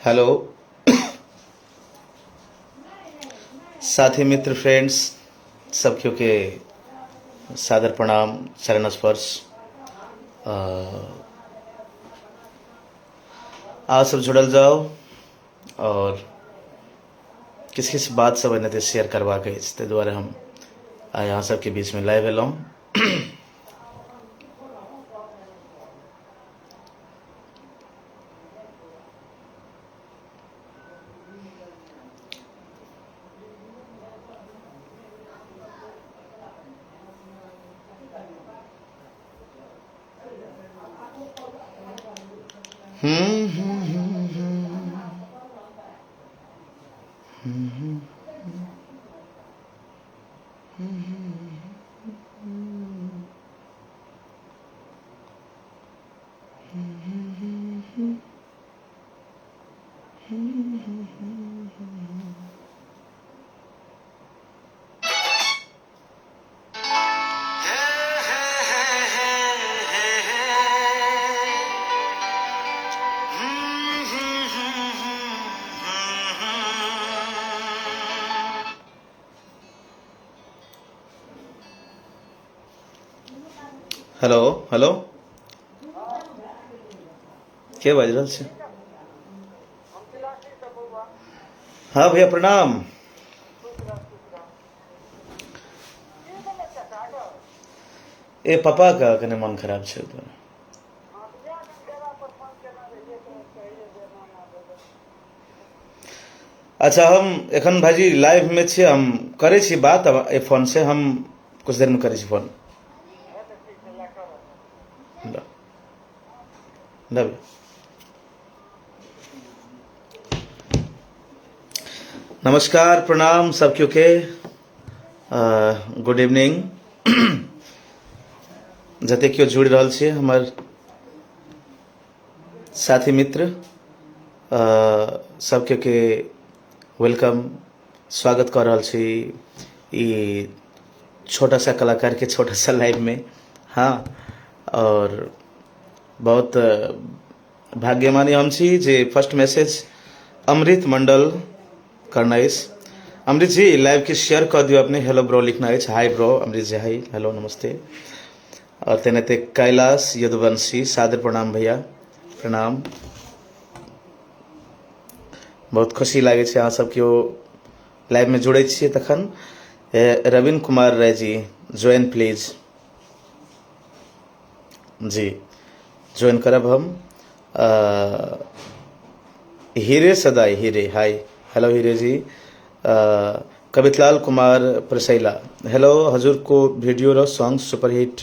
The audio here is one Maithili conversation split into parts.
हेलो साथी मित्र फ्रेंड्स सब केओ के सादर प्रणाम चरण स्पर्श। आ सब जुड़ल जाओ और किछु किछु बात सब एनाहिते शेयर करबाक अछि, ताहि दुआरे हम आइ अहाँ सबके बीचमे लाइव एलहुँ। हेलो हेलो, के बाजि रहल छै? हाँ भैया प्रणाम। ए पापा का कने मन खराब छै तो। अच्छा, हम एखन भाईजी लाइव में छी, हम करै छी बात अब ए फोन से, हम कुछ देर में करै छी फोन। नमस्कार, प्रणाम सब केओ के, गुड इवनिंग। जते केओ जुड़ि रहल छी हमर साथी मित्र, सब केओ के welcome, स्वागत कऽ रहल छी ई छोटा सा कलाकार के छोटा सा लाइव में। हाँ, और बहुत भाग्यमानी हम छी जे फर्स्ट मैसेज अमृत मंडल करना अछि। अमृत जी लाइव के शेयर कऽ दियौ अपने। हेलो ब्रो लिखना अछि। Hi bro Amrit ji, hi, hello, नमस्ते। और तेनाहिते कैलाश यदुवंशी, सादर प्रणाम भैया, प्रणाम। बहुत खुशी लागै छै अहाँ सब केओ लाइव में जुड़ै छियै तखन। Rabin Kumar Rai ji join please ji, join करब हम। हीरे सदाई, हीरे, हाय, हेलो हीरे जी। कवितलाल कुमार प्रसैला, हेलो, हजुर को भिडियो र song superhit,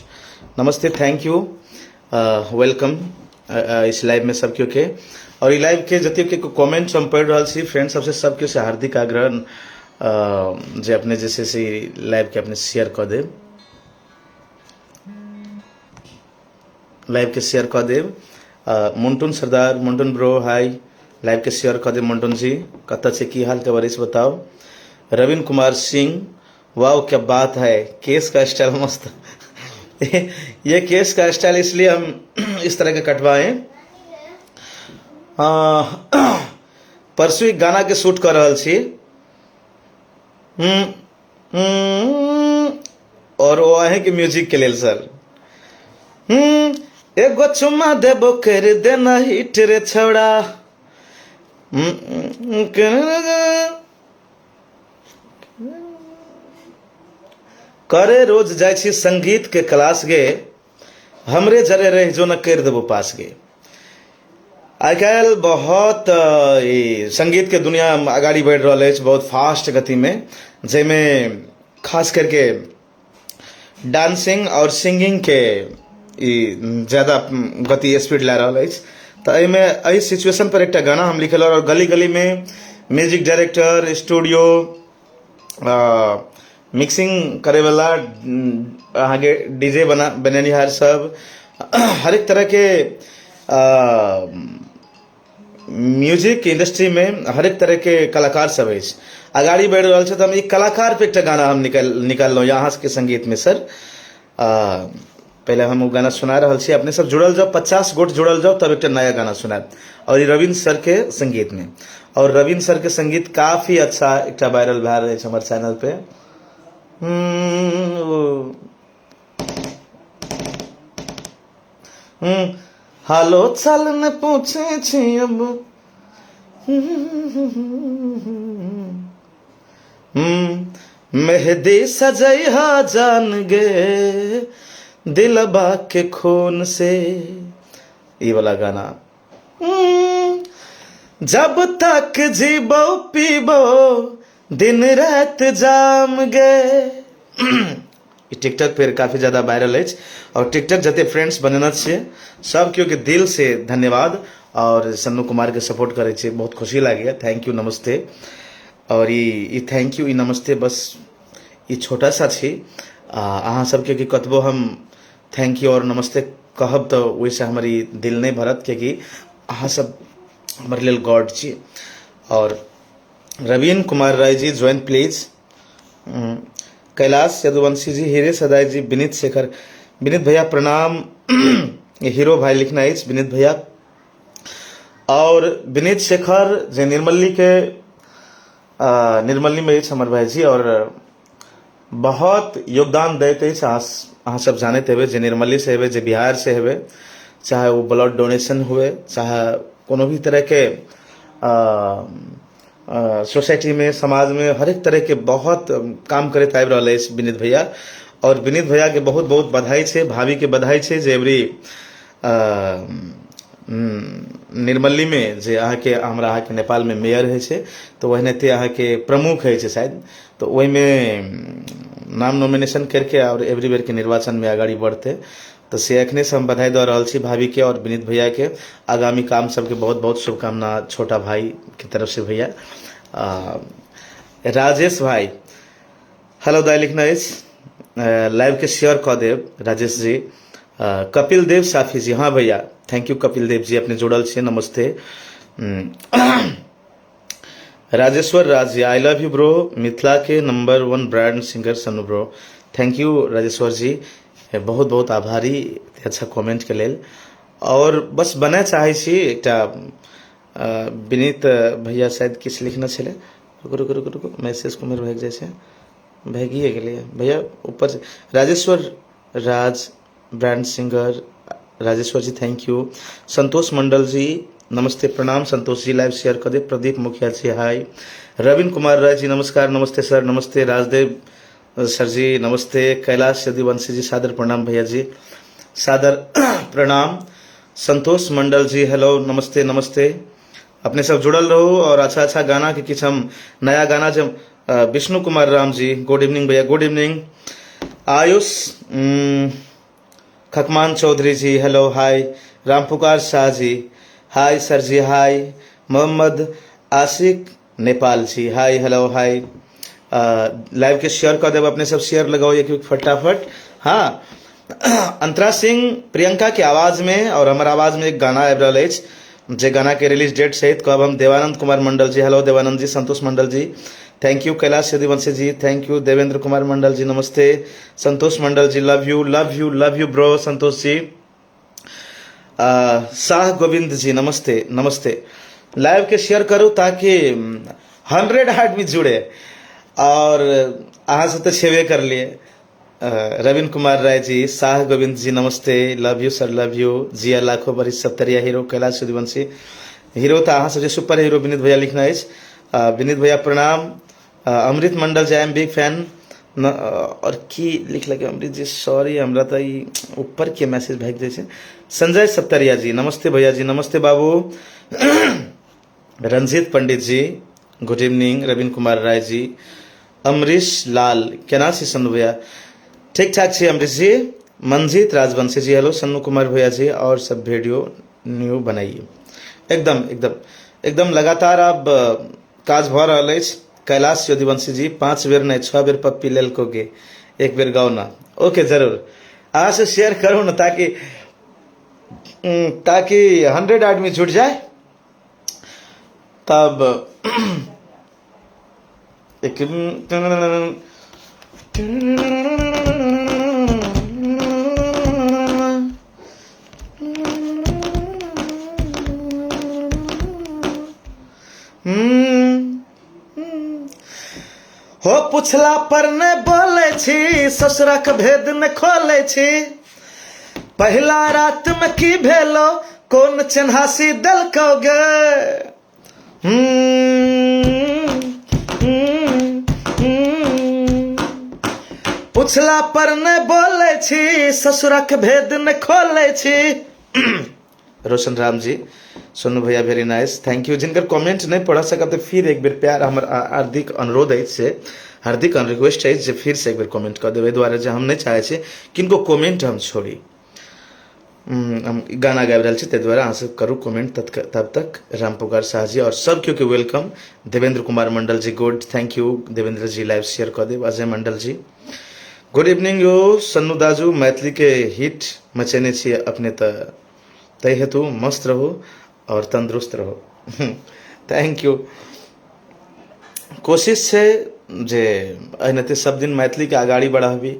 Namaste, thank you, welcome इस लाइव में सब केओ के। और ई लाइव के जते के कमेंट्स हम पढ़ि रहल छी फ्रेंड सबसे, सब केओ से हार्दिक आग्रह जे अपने जे छै से लाइव के अपने शेयर कऽ देब, लाइव के शेयर कऽ देब। मुंटुन सरदार, मुंटुन ब्रो हाय, लाइव के शेयर कऽ देब। मुंटुन जी कतऽ छै, की हाल के बारे बताउ। रविन कुमार सिंह, वाह क्या बात है, केस का स्टाइल मस्त। ये केस का स्टाइल इसलिए हम इस तरह के कटवाए। परसों एक गाना के शूट कर रहल छी। और ओ अहें के म्यूजिक के लेल सर। एगो चुम्मा देबो कर देना हिट रे छौड़ा। करे रोज जाइ छी संगीत के क्लास गे, हमरे जरे रह जो न कर देबो पास गे। आइ काल्हि बहुत ई संगीत के दुनिया अगाड़ी बढ़ि रहल अछि बहुत फास्ट गति में, जाहिमे खास करके डांसिंग और सिंगिंग के ई ज्यादा गति स्पीड लए रहल अछि। तऽ एहिमे एहि सिचुएशन पर एकटा गाना हम लिखल और गली गली में म्यूजिक डायरेक्टर, स्टूडियो, मिक्सिंग करैवला, अहाँके डी जे बनेनिहार सब, हरेक तरहके म्यूजिक इंडस्ट्रीमे हरेक तरहके कलाकार सब अछि, अगाड़ी बढ़ि रहल छै। तऽ हम ई कलाकार पर एकटा गाना हम निकाललहुँ अहाँ सबके संगीतमे सर। पहिले हम ओ गाना सुना रहल छी। अपने सब जुड़ल जाउ, 50 गोट जुड़ल जाउ, तब एकटा नया गाना सुनायब। और ई रविन्द्र सर के संगीत में, और रविन्द्र सर के संगीत काफी अच्छा एकटा वायरल भए रहल अछि हमर चैनल पे। हालो चाल न पूछे छी अब, मेहदी सजैहा जान गे दिलबा के खून से, ई वाला गाना। जब तक जीबो पीबो दिन रात जाम गे। ई टिकटॉक पर काफी ज्यादा वायरल अछि और टिकटॉक जते फ्रेंड्स बनेने छियै सब केओ के दिल से धन्यवाद और सन्नू कुमार के सपोर्ट करै छियै, बहुत खुशी लागैया, thank you, नमस्ते। और ई thank you, ई नमस्ते बस ई छोटा सा छी। अहाँ सबके कि कतबो हम thank you और नमस्ते कहब तऽ ओहिसँ हमर ई दिल नहि भरत, कियाकि अहाँ सब हमर लेल गॉड छी। और रवीन कुमार राय जी ज्वाइन प्लीज, कैलाश यदुवंशी जी, हीरे सदाई जी, विनीत शेखर, विनीत भैया प्रणाम, हीरो भाई लिखना अछि विनीत भैया। और विनीत शेखर जे निर्मली के निर्मली में अछि हमर भाईजी और बहुत योगदान दैत अछि। अहाँ सब जानैत हेबै जे निर्मली से हेबै, जे बिहार से हेबै, चाहे ओ ब्लड डोनेशन हुए, चाहे कोनो भी तरह के सोसाइटी में, समाज में हरेक तरह के बहुत काम करैत आबि रहल अछि विनीत भैया। और विनीत भैया के बहुत बहुत बधाई छै, भाभी के बधाई छै जे एवरी निर्मली में जे अहाँके हमरा अहाँके नेपाल में मेयर होइ छै तऽ ओहनाइते अहाँके प्रमुख होइ छै शायद, तऽ ओहिमे नाम नॉमिनेशन करके और एवरी बेर के निर्वाचन में अगाडि बढ़तै, तऽ से एखने से हम बधाई दऽ रहल छी भाभी के और विनीत भैया के। आगामी काम सबके बहुत बहुत शुभकामना छोटा भाई के तरफ से भैया। राजेश भाई हेलो दाई लिखना अछि, लाइव के शेयर कऽ देब राजेश जी। कपिल देव साफी जी, हाँ भैया thank you Kapil Dev ji, अपने जुड़ल छियै, नमस्ते। Rajeshwar Raj ji, I love you bro, Mithila के number 1 brand singer Sanu bro, thank you Rajeshwar ji, बहुत बहुत आभारी अच्छा कमेंट के लेल। और बस बनय चाहै छी एकटा विनीत भैया शायद किछु लिखने छलै, रुकू रुकू रुकू रुकू मैसेज कुमेर भागि जाइ छै, भागिए गेलै भैया ऊपर से। Rajeshwar Raj brand singer Rajeshwar ji thank you. Santosh Mandal ji नमस्ते, प्रणाम संतोष जी, लाइव शेयर कर दे। प्रदीप मुखिया जी हाय। रविन कुमार राय जी नमस्कार, नमस्ते सर, नमस्ते। राजदेव सर जी नमस्ते। कैलाश यदुवंशी जी सादर प्रणाम भैया जी, सादर प्रणाम। संतोष मंडल जी हेलो, नमस्ते नमस्ते। अपने सब जुड़ल रहू और अच्छा अच्छा गाना के किछु हम नया गाना जब विष्णु कुमार राम जी गुड इवनिंग भैया, good evening. Ayush Khakman Chaudhary ji hello hi. Rampukar Shah ji hi sir ji hi. Mohammad Ashiq Nepal ji hi hello hi. Live के शेयर कर देब, अपने सब शेयर लगाओ एक फटाफट। हाँ अंतरा सिंह प्रियंका के आवाज में और हमर आवाज में एक गाना आबि रहल अछि, जे गाना के रिलीज डेट सहित कहब हम। Devanand Kumar Mandal ji hello Devanand ji. Santosh Mandal ji thank you. Kailash Yaduvanshi ji thank you. Devendra Kumar Mandal ji Namaste. Santosh Mandal ji love you love you love you bro Santosh ji. Shah Govind ji Namaste Namaste. Live के शेयर करू ताकि 100 आदमी जुड़े और अहाँ सब तऽ छेबे कर लिए। रविन कुमार राय जी शाह गोविंद जी नमस्ते, love you sir love you. जिया लाखो बरिस सप्तरिया हीरो कैलाश यदुवंशी हीरो तऽ अहाँ सब जे सुपर हीरो विनीत भैया लिखना अछि। विनीत भैया प्रणाम। Amrit Mandal ji I am big fan न, और की लिखलक अमृत जी सॉरी हमरा तऽ ई ऊपर के मैसेज भागि जाइ छै। संजय सप्तरिया जी नमस्ते भैया जी, नमस्ते बाबू। रंजीत पंडित जी गुड इवनिंग। रविन कुमार राय जी, अमरीश लाल केना छी सन्नू भैया? ठीक ठाक छी अमरीश जी। मंजीत राजवंशी जी हेलो सन्नू कुमार भैया जी। और सब वीडियो न्यू बनाइए, एकदम एकदम एकदम लगातार अब काज भऽ रहल अछि। कैलाश यदुवंशी जी 5 बेर नहि 6 बेर पप्पी लेलको गे, एक बेर गाउ ना। ओके जरूर अहाँ से शेयर करू ना ताकि 100 आदमी जुट जाए। तब एक हो पुछला पर ने बोले छी, ससुरा के भेद ने खोले छी। पहिला रात में की भेलो, कोन चिन्हासी देलकौ गे। पुछला पर ने बोले छी, ससुरा के भेद ने खोले छी। रोशन राम जी, सोनू भैया वेरी नाइस, thank you. जिनकर कमेंट नहीं पढ़ सकब तो फिर एक बेर प्यार हमर हार्दिक अनुरोध अछि से हार्दिक रिक्वेस्ट अछि जे फिर से एक बेर कमेंट कऽ देबै, एहि दुआरे जे हम नहि चाहै छी किनको कमेंट हम छोड़ी। हम गाना गाबि रहल छी ताहि दुआरे अहाँ सब करू कमेंट। तब तक राम पुकार शाह जी और सब केओ के welcome. Devendra Kumar Mandal ji good, thank you Devendra ji, live share कऽ देब। अजय मंडल जी गुड इवनिंग यो। सन्नू दाजू मैथिली के हिट मचेने छियै अपने, तऽ ताहि हेतु मस्त रहू और तंदुरुस्त रहू। Thank you. कोशिश छै जे एनाहिते सब दिन मैथिलीके अगाड़ी बढ़ाबी।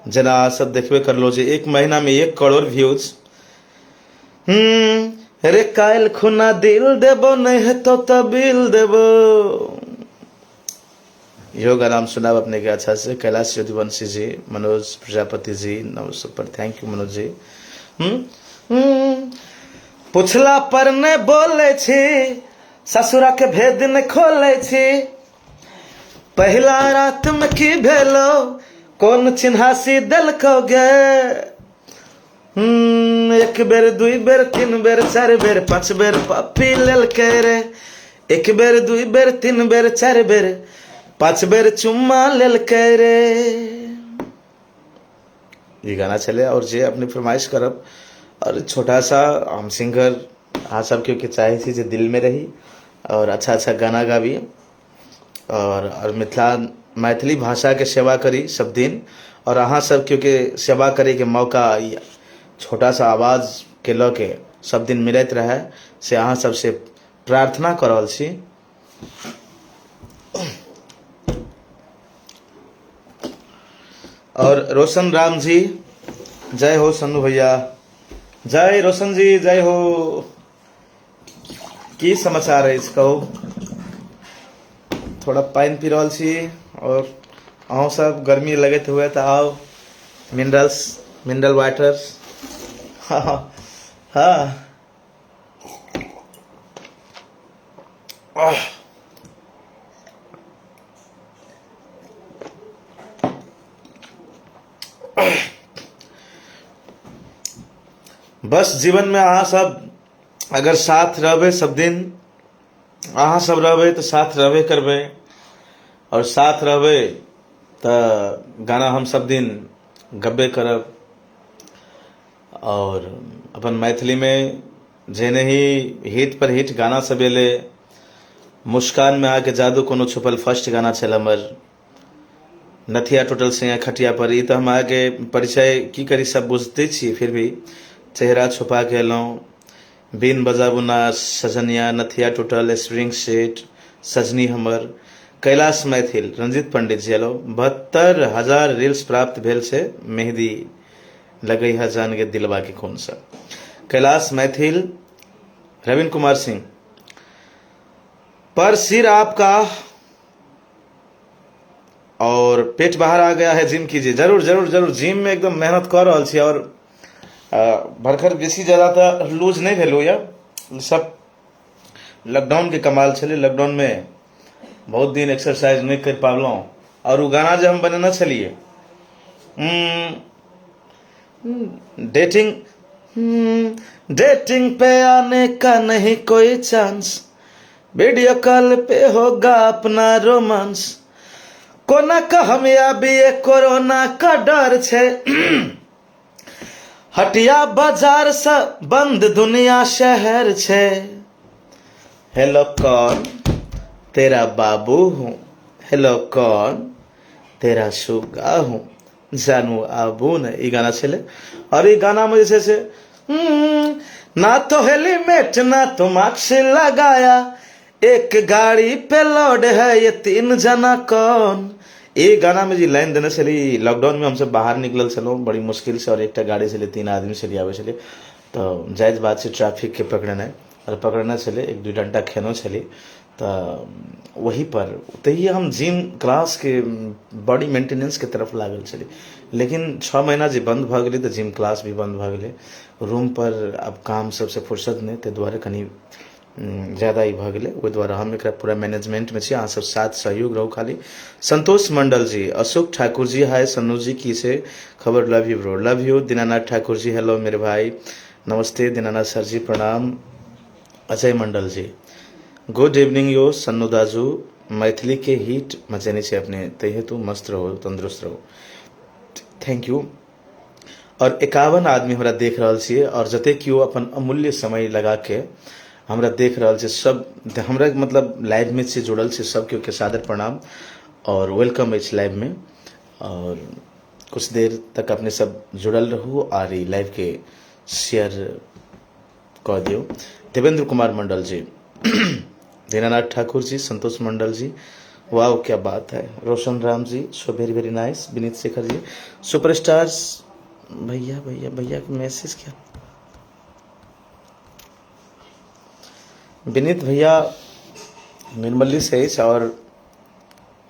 जेना अहाँ सब देखबे करलहुँ जे एक महीनामे 1 करोड़ व्यूज। रे काल्हि खुना दिल देबो, नहि हेतौ तऽ बिल देबो। इहो गाना हम सुनाब अपने के अच्छा से। कैलाश यदुवंशी जी, मनोज प्रजापति जी, नव super, thank you Manoj ji. पुछला पर ने बोले छी, ससुरा के भेद ने खोले छी। पहिला रात में की भेलो, कोन चिन्हासी देलकौ गे। एक बेर दुई बेर तीन बेर चारि बेर पाँच बेर पप्पी लेलकै रे। एक बेर दुई बेर तीन बेर चारि बेर पाँच बेर चुम्मा लेलकै रे। ई गाना छलै और जे अपने फरमाइश करब और छोटा सा हम सिंगर अहाँ सबके के चाहै छी जे दिल में रही और अच्छा अच्छा गाना गाबी और मिथिला मैथिली भाषाके सेवा करी सब दिन। और अहाँ सब केओ के सेवा करैके मौका ई छोटा सा आवाजके लऽ के सब दिन मिलैत रहै से अहाँ सबसे प्रार्थना कऽ रहल छी। और रोशन राम जी जय हो, सन्नू भैया जय, रोशन जी जय हो। की समाचार अछि कहू? थोड़ा पानि पी रहल छी और अहूँ सब गर्मी लगैत हुए तऽ आउ मिनरल्स मिनरल वाटर्स। हाँ हाँ बस जीवन में अहाँ सब अगर साथ रहबै सब दिन, अहाँ सब रहबै तऽ साथ रहबे करबै और साथ रहबै तऽ गाना हम सब दिन गबे करब। और अपन मैथिली में जेहने ही हिट पर हिट गाना सब एलै, मुस्कान में अहाँके जादू कोनो छुपल फर्स्ट गाना छल हमर, नथिया टूटल सिंह खटिया पर। ई तऽ हम अहाँके परिचय की करी सब बुझते छी, फिर भी चेहरा छुपा के एलहुँ, बीन बजाबू ना सजनिया, नथिया टूटल, स्प्रिंग सेट, सजनी हमर, कैलाश मैथिल, रंजीत पंडित जी एलहुँ। 72,000 रील्स प्राप्त भेल छै मेहदी लगै है जान के दिलवा के कौन सा। कैलाश मैथिल, रविंद्र कुमार सिंह पर सिर आपका और पेट बाहर आ गया है, जिम कीजिए। जरूर जरूर जरूर, जिम में एकदम मेहनत कर रहल छी और भरखर बेसी ज्यादा तऽ लूज नहीं भेलहुँ यऽ, सब लॉकडाउन के कमाल छलै। लॉकडाउन में बहुत दिन एक्सरसाइज नहीं कर पाबलहुँ। और ओ गाना जे हम बनेने छलियै, डेटिंग, डेटिंग पे आने का नहीं कोई चांस, वीडियो कॉल पे होगा अपना रोमांस, कोना का हम आबिए कोरोना का डर छै, हटिया बाजार से बंद दुनिया शहर छै, हेलो कौन तेरा बाबू हूँ, हेलो कौन तेरा सुगा हूँ, जानू आबू ने। ई गाना छलै। और ई गाना में जे छै से ना तो हेलमेट ना तो मास्क लगाया, एक गाड़ी पे लोड है ये 3 जना कौन। ई गाना में जे लाइन देने छलै, लॉकडाउन में हमसब बाहर निकलल छलहुँ बड़ी मुश्किल से और एकटा गाड़ी छलै, 3 आदमी छलियै आबै छलियै, तऽ जायज बात छै ट्रैफिक के पकड़ेनाइ, और पकड़ने छलै, 1-2 डंटा खेनो छलियै। तऽ ओही पर तहिए हम जिम क्लासके बॉडी मेंटेनेंसके तरफ लागल छलियै। लेकिन 6 महीना जे बन्द भऽ गेलै तऽ जिम क्लास भी बन्द भऽ गेलै। रूम पर आब काम सबसँ फुर्सत नहि, ताहि दुआरे कनि ज्यादा ई भऽ गेलै। ओहि दुआरे हम एकरा पूरा मैनेजमेंटमे छी, अहाँ सब साथ सहयोग रहू खाली। संतोष मंडल जी, अशोक ठाकुर जी, हाय सन्नू जी, की से खबर, love you bro, love you. Dinanath Thakur ji, hello मेरे भाई, नमस्ते। दीनानाथ सर जी, प्रणाम। अजय मंडल जी, गुड इवनिंग यो सन्नू दाजू, मैथिली के हिट मचेने छै अपने, ताहि हेतु मस्त रहू, तंदुरुस्त रहू, thank you. और 51 आदमी हमरा देख रहल छियै, और जते केओ अपन अमूल्य समय लगा के हमरा देख रहल छै, सब हमरा मतलब लाइव में से जुड़ल छै, सब केओ के सादर प्रणाम और welcome अछि लाइव में। और कुछ देर तक अपने सब जुड़ल रहू और ई लाइव के शेयर कऽ दियौ। देवेंद्र कुमार मंडल जी, दीनानाथ ठाकुर जी, संतोष मंडल जी, वाह क्या बात है। Roshan Ram ji, so very very nice. Vineet Shekhar ji, superstar भैया, भैया भैया के मैसेज क्या, विनीत भैया निर्मली से अछि और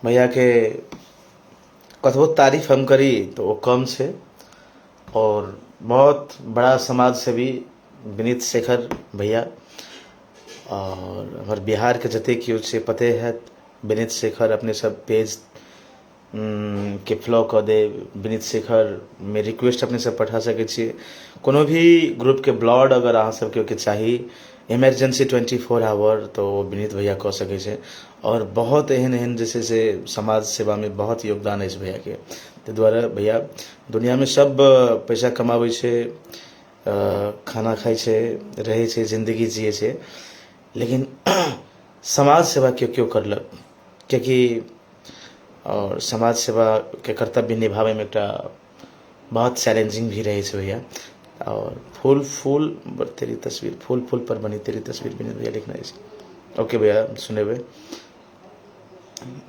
भैया के कतबो तारीफ हम करी तो वो कम छै। और बहुत बड़ा समाज सेवी विनीत शेखर भैया, और हमर बिहार के जते केओ छै पते हैत, विनीत शेखर अपने सब पेज के फॉलो कऽ देब। विनीत शेखर में रिक्वेस्ट अपने सब पठा सकै छी। कोनो भी ग्रुप के ब्लड अगर अहाँ सबके के चाही इमरजेंसी 24 आवर, तो ओ विनीत भैया कऽ सकै छै। और बहुत एहन एहन जे छै से समाज सेवा में बहुत योगदान अछि भैया के। ताहि दुआरे भैया दुनिया में सब पैसा कमाबै छै, खाना खाइ छै, रहै छै, जिंदगी जियै छै, लेकिन समाज सेवा केओ केओ करलक, कियाकि और समाज सेवा के कर्तव्य निभाबै में एकटा बहुत चैलेंजिंग भी रहै छै भैया। और फूल फूल पर तेरी तस्वीर, फूल फूल पर बनी तेरी तस्वीर, विनीत भैया लिखना अछि। ओके भैया सुनेबै,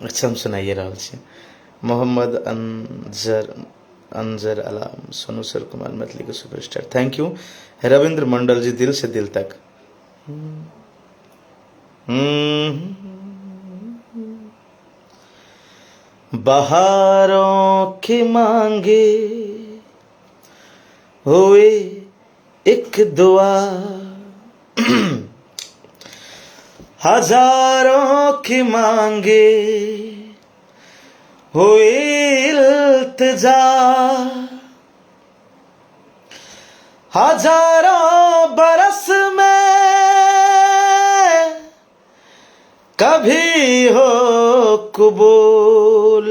अच्छा हम सुनाइए रहल छी। मोहम्मद अंजर अंजर अलाम, सोनू सर कुमार मैथिली के superstar, thank you. Ravindra Mandal ji, दिल से दिल तक। बहारों की मांगे हुए एक दुआ, हजारों की मांगे हुए इल्तिजा, हजारों बरस में कभी हो कबूल,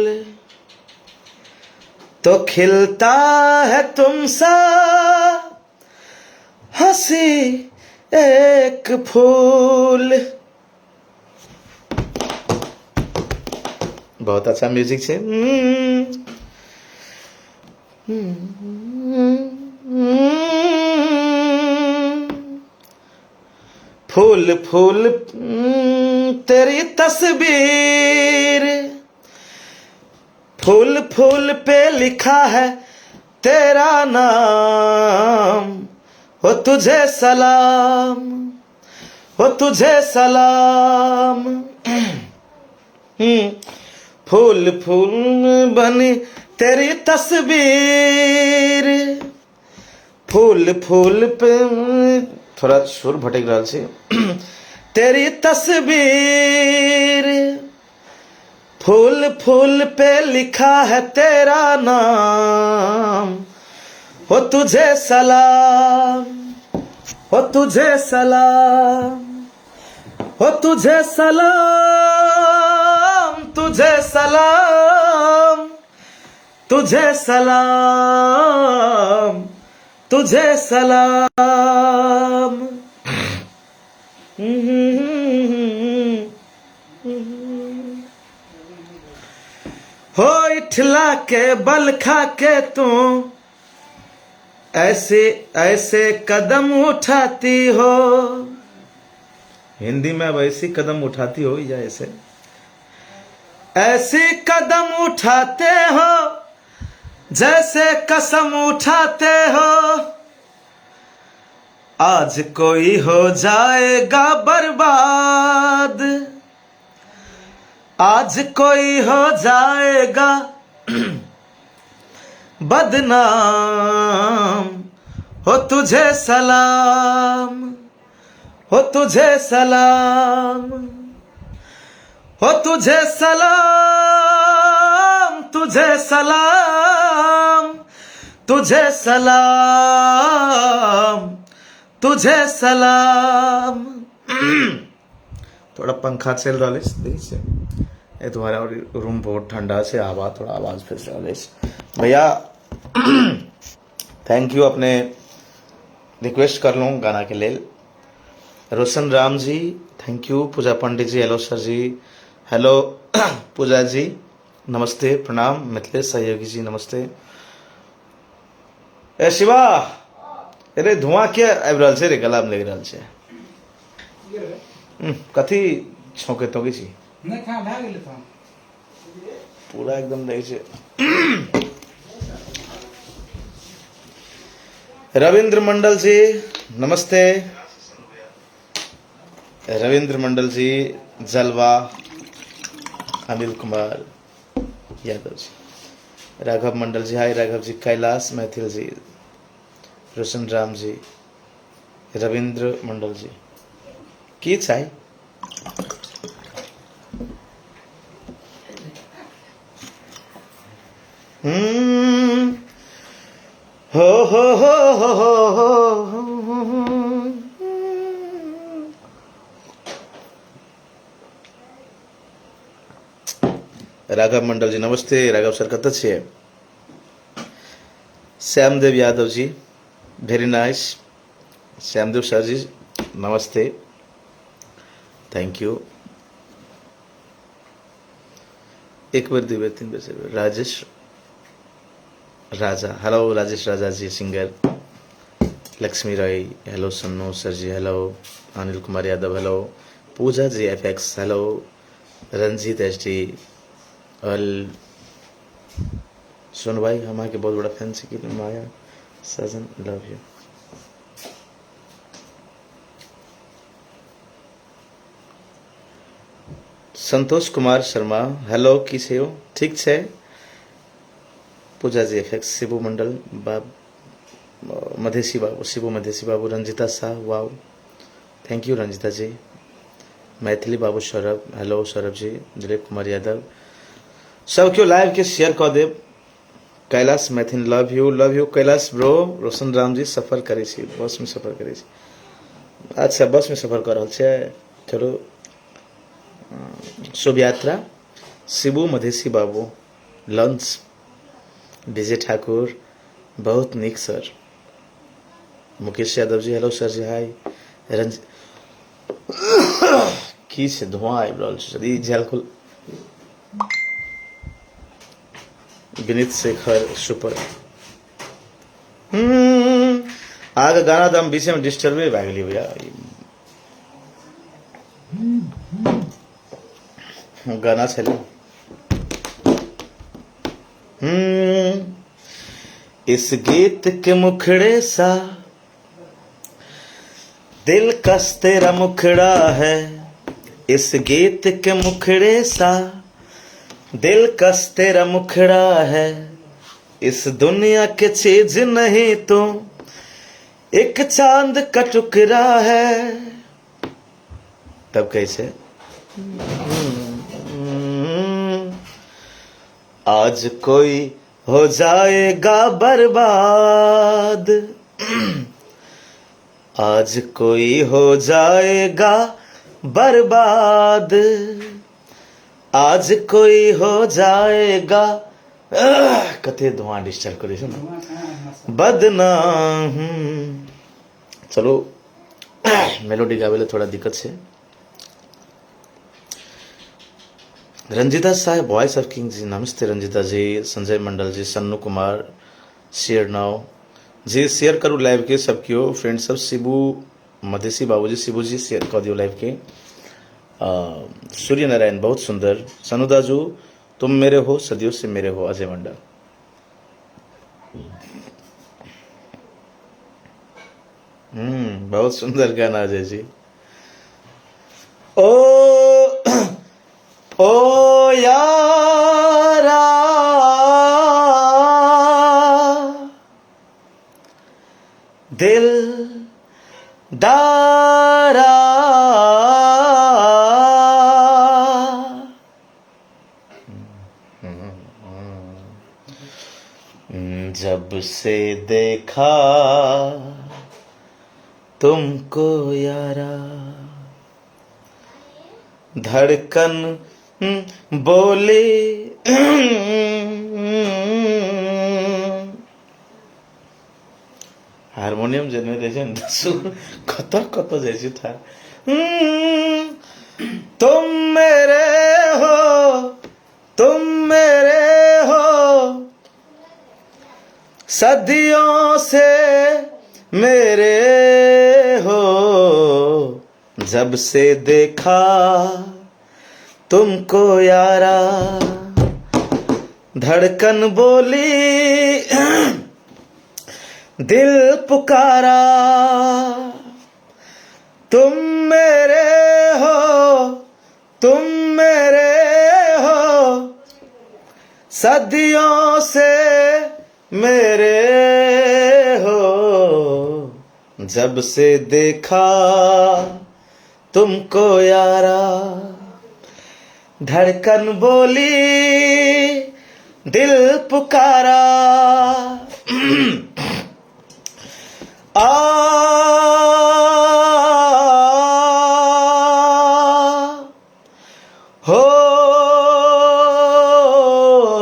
तो खिलता है तुमसा हंसी एक फूल। बहुत अच्छा म्यूजिक छै। फूल फूल तेरी तस्वीर, फूल फूल पे लिखा है तेरा नाम, हो तुझे सलाम, हो तुझे सलाम। फूल फूल बनी तेरी तस्वीर, फूल फूल पे, थोड़ा सुर भटक रहल छै, तेरी तस्वीर, फूल फूल पे लिखा है तेरा नाम, हो तुझे सलाम, हो तुझे सलाम, हो तुझे सलाम, तुझे सलाम, तुझे सलाम, तुझे सलाम। हो इठला के बल खा के तू ऐसे ऐसे कदम उठाती हो, हिंदी में अब ऐसी कदम उठाती हो या ऐसे ऐसे कदम उठाते हो जैसे कसम उठाते हो, आज कोई हो जाएगा बर्बाद, आज कोई हो जाएगा बदनाम, हो तुझे सलाम, हो तुझे सलाम, हो तुझे सलाम, तुझे सलाम, तुझे सलाम, तुझे सलाम। थोड़ा पंखा चलि रहल अछि, देखै छियै, एहि दुआरे आओर रूम बहुत ठंडा छै, हवा थोड़ा आवाज फैसि रहल अछि। भैया thank you, अपने रिक्वेस्ट करलहुँ गानाके लेल। Roshan Ram ji thank you, Puja Pandit ji hello sir ji, hello Puja ji नमस्ते, प्रणाम। मिथिलेश सहयोगी जी नमस्ते। ए शिवा, अरे धुआं किया आबि रहल छै रे, गलामे लागि रहल छै। कथी छौंके तौंके छी? नहि, खाना भए गेलै तहन। पूरा एकदम दै छै। रविंद्र मंडल जी नमस्ते, रविंद्र मंडल जी जलवा, अनिल कुमार यादव जी, राघव मंडल जी हाय राघव जी, कैलाश मैथिल जी, रोशन राम जी, रविंद्र मंडल जी की चाही? हो हो हो हो हो हो हो। राघव मंडल जी नमस्ते, राघव सर कतऽ छियै? Shyamdev Yadav ji very nice, Shyamdev sir ji Namaste, thank you. एक बेर, दू बेर, तीन बेर, चारि बेर। राजेश राजा hello, Rajesh Raja ji singer. Lakshmi Rai hello, Sannu sir ji hello, Anil Kumar Yadav hello, Puja ji F X hello, Ranjit S D अल सुन भाई, हम अहाँके बहुत बड़ा फैन छी, माया सजन love you. Santosh Kumar Sharma hello, की छै यौ? ठीक छै। पूजा जी एफ एक्स, शिबू मंडल बाब, मधेसी बाबू, शिबू मधेसी बाबू, Ranjita Shah wow thank you Ranjita ji, Maithili बाबू सौरभ हेलो, सौरभ जी, दिलीप कुमार यादव, सब केओ लाइव के शेयर कऽ देब। Kailash Maithil love you, love you Kailash bro. Roshan Ram ji सफर करै छी, बस में सफर करै छी, अच्छा बस में सफर कऽ रहल छियै, चलू शुभ यात्रा। शिबू मधेसी बाबू लंच, विजय ठाकुर बहुत नीक sir, Mukesh Yadav ji hello sir ji hi, रंज की छै धुआं आबि रहल छै सर, ई झलकुल। विनीत शेखर सुपर। अहाँके गाना तऽ हम बीचमे डिस्टर्बे भए गेलियै भैया, गाना छलै। इस गीत के मुखड़े सा दिल कस तेरा मुखड़ा है, इस गीत के मुखड़े सा दिल कस तेरा मुखड़ा है, इस दुनिया के चीज नहीं तो एक चांद का टुकड़ा है। तब कैसे आज कोई हो जाएगा बर्बाद, आज कोई हो जाएगा बर्बाद, आज कोई हो जाएगा। कते धुआं डिस्टर्ब करै छै ने, बदनाम। चलू मेलोडी गाबै लए थोड़ा दिक्कत छै। रंजिता साहेब वॉइस ऑफ किंग जी नमस्ते Ranjita ji, Sanjay Mandal ji, Sannu Kumar share now ji share करू लाइव के सब केओ फ्रेंड सब। शिबू मधेसी बाबूजी, शिबू जी शेयर कऽ दियौ लाइव के। सूर्य नारायण बहुत सुंदर, सनु दाजू तुम मेरे हो सदियों से मेरे हो, अजय मंडल। बहुत सुंदर गाना अजय जी। ओ ओ यारा, दिल दारा। जब से देखा तुमको यारा, धड़कन बोली। हारमोनियम जे नहि रहै छै ने, सुर कतऽ कतऽ जाइ छै था। तुम मेरे हो, तुम मेरे हो, सदियों से मेरे हो, जब से देखा तुमको यारा, धड़कन बोली, दिल पुकारा। तुम मेरे हो, तुम मेरे हो, सदियों से मेरे हो, जब से देखा तुमको यारा, धड़कन बोली, दिल पुकारा। आ हो,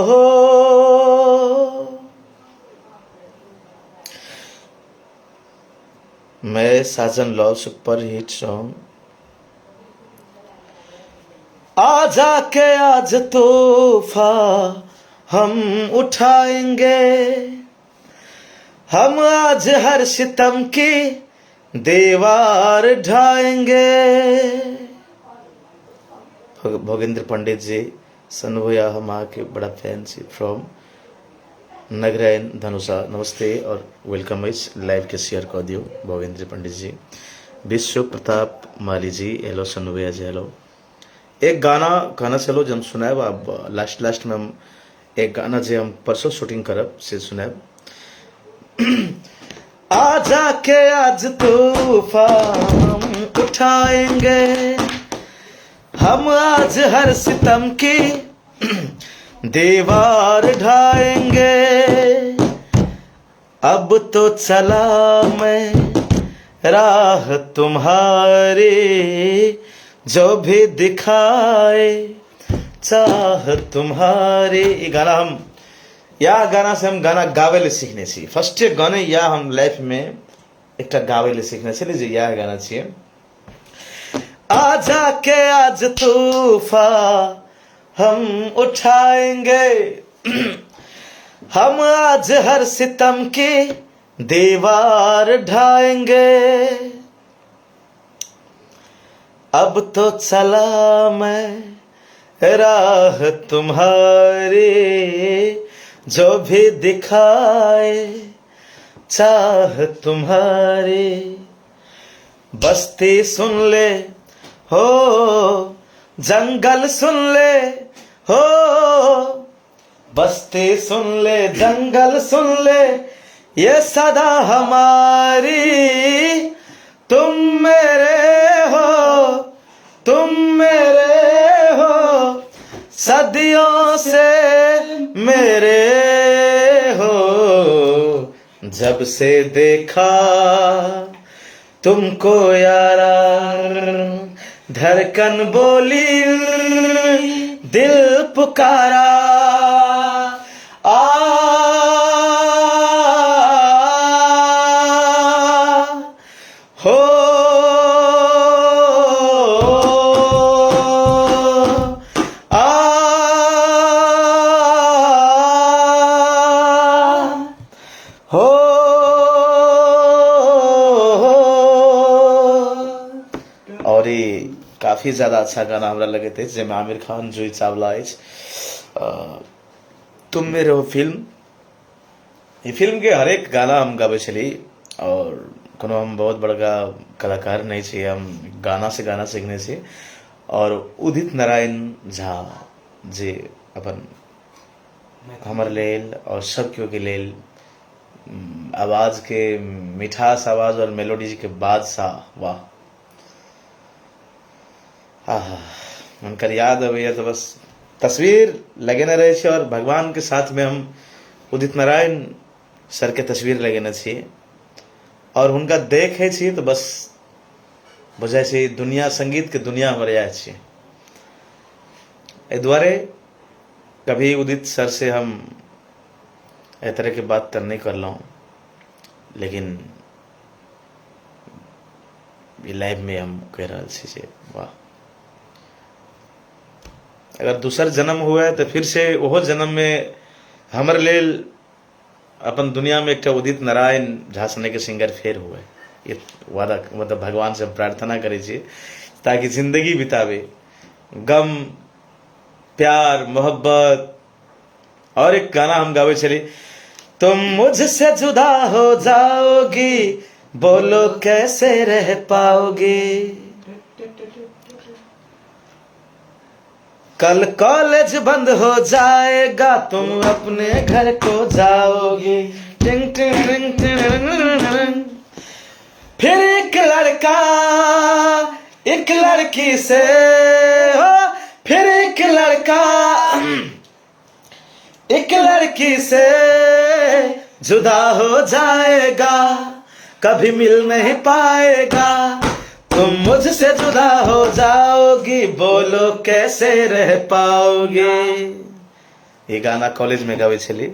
हो। मैं Sajan love super hit song. आजा के आज तोहफा हम उठाएंगे, हम आज हर सितम की दीवार ढाएंगे। भोगेंद्र पंडित जी, सनु भैया, हम अहाँके बड़ा फैन छी, फ्रॉम नगरायन धनुषा। नमस्ते और welcome अछि। लाइव के शेयर कऽ दियौ। भोगेंद्र पंडित जी, विश्व प्रताप माली जी हेलो, सनु भैया जी हेलो। एक गाना कहना चलो जे हम सुनायब आब लास्ट लास्ट में हम एक गाना जे हम परसों शूटिंग करब से सुनायब। आजा के आज तूफान हम उठाएंगे, हम आज हर सितम की दीवार ढाएंगे। अब तो चला मैं राह तुम्हारी, जो भी दिखाए चाह तुम्हारी। ई गाना हम या गाना से हम गाना गावे ले सीखने छी। फर्स्ट गाने या हम लाइफ में एकटा गावे ले सीखने छली जे इएह गाना छियै। आजा के आज तूफा हम उठाएंगे, हम आज हर सितम की दीवार ढाएंगे। अब तो चला मैं राह तुम्हारी, जो भी दिखाए चाह तुम्हारी। बस्ती सुन ले हो, जंगल सुन ले हो, बस्ती सुन ले, जंगल सुन ले, ये सदा हमारी। तुम मेरे हो, तुम मेरे हो, सदियों से मेरे हो, जब से देखा तुमको यारा, धड़कन बोली, दिल पुकारा। आ हो, आ हो। और ई काफी ज्यादा अच्छा गाना हमरा लगैत अछि जाहिमे आमिर खान, जूही चावला अछि। तुम मेरे हो फिल्म, ई फिल्म के हरेक गाना हम गाबै छली। और कोनो हम बहुत बड़का कलाकार नहि छी, हम गाना से गाना सीखने छी। आओर उदित नारायण झा जे अपन हमर लेल आओर सब केओ के लेल आवाज के मिठास आवाज और मेलोडी के बादशाह, वाह, आहा, हुनकर याद अबैया तऽ बस तस्वीर लगेने रहै छी और भगवान के साथ में हम उदित नारायण सर के तस्वीर लगेने छी और हुनका देखै छी तऽ बस बुझाइ छै दुनिया संगीत के दुनिया हमर इएह छै। एहि दुआरे कभी उदित सर से हम एहि तरह के बात तऽ नहि करलहुँ, लेकिन ई लाइव में हम कहि रहल छी जे वाह, अगर दोसर जन्म हुए तऽ फिर से ओहो जन्म में हमर लेल अपन दुनिया में एकटा उदित नारायण झा सने के सिंगर फेर हुए, ये वादा, मतलब भगवान से हम प्रार्थना करै छी ताकि जिंदगी बितावे गम प्यार मोहब्बत। और एक गाना हम गावे छली, तुम मुझसे जुदा हो जाओगी बोलो कैसे रह पाओगी, कल कॉलेज बंद हो जाएगा तुम अपने घर को जाओगी, टिंग टिंग टिंग टिंग टिंग। फिर एक लड़का एक लड़की से हो, फिर एक लड़का एक लड़की से जुदा हो जाएगा, कभी मिल नहीं पाएगा, तुम मुझसे जुदा हो जाओगी बोलो कैसे रह पाओगे। ये गाना कॉलेज में गावे छली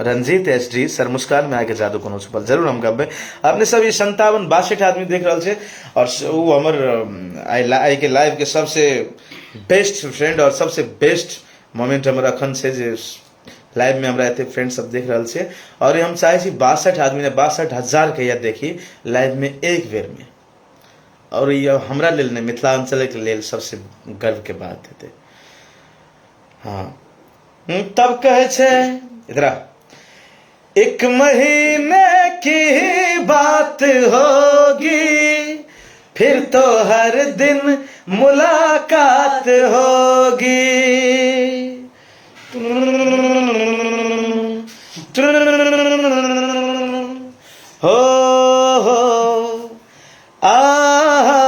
रंजीत एस डी सर, मुस्कान में आके जादू कोनो छुपल, जरूर हम गाबे। अपने सब ई 57-62 आदमी देख रहल छै और उ हमर आइ के लाइव के सबसे बेस्ट फ्रेंड और सबसे बेस्ट मोमेंट हमर अखन छै जे लाइव में हमरा एते फ्रेंड सब देख रहल छै। और हम चाहे छी 62 आदमी ने 62,000 के या देखी लाइव में एक बेर में, और ये हमरा लेल नहीं मिथिलांचल के लेल सबसे गर्व के बात हेतै। हाँ, तब कहै छै इधर आ, एक महीने की बात होगी फिर तो हर दिन मुलाकात होगी। हो हो आहा,